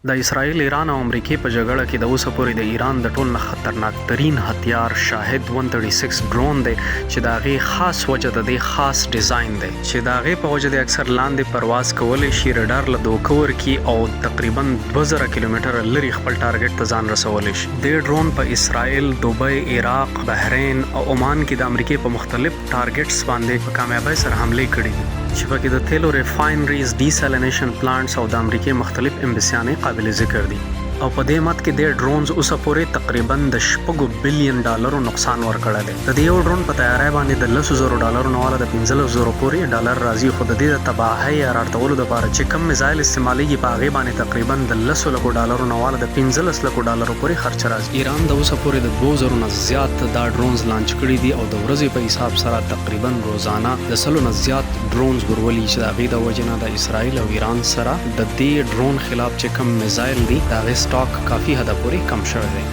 د اسرائیل، ایران او امریکې په جګړه کې د اوسه پورې د ایران د ټول نه خطرناک ترین هتیار شاهد 136 ډرون دی، چې د هغې خاص وجه د دې خاص ډیزاین دی، چې د هغې په وجه دی اکثر لاندې پرواز کولی شي، رډار له دوکه ورکړي او تقریبا 2000 کیلومتره لرې خپل ټارګټ ته ځان رسولی شي. دې ډرون په اسرائیل، دوبۍ، عراق، بحرین او عمان کې د امریکې په مختلف ټارګټس باندې په کامیابۍ سره حملې کړې دي، چې پکې د تیلو ریفاینریز، ډیسالینیشن پلانټس او د امریکې مختلف امبسیانې قابل ذکر دي. او په دې مد کې دې ډرونز اوسه پورې تقریبا د شپږو بلین ډالرو نقصان ورکړی دی. د دې یو ډرون په تیارۍ باندې د لسو زرو ډالرو نه واله د 15 زرو پورې ډالر راځي، خو د دې د تباهۍ یا راړتولو دپاره چې کوم میزایل استعمالیږي، په هغې باندې تقریبا د لسو لکو ډالرو نه واله د 15 لکو ډالرو پورې خرچه راځي. ایران د اوسه پورې د 2000 نه زیات دا ډرونز لانچ کړي دي او د ورځې په حساب سره تقریبا روزانه د سلو نه زیات ډرونز ورولي، چې د هغې د وجې نه د اسرائیل او ایران سره د دې ډرون خلاف چې کوم میزایل دي، د هغې سټاک کافي حده پورې کم شوی دی.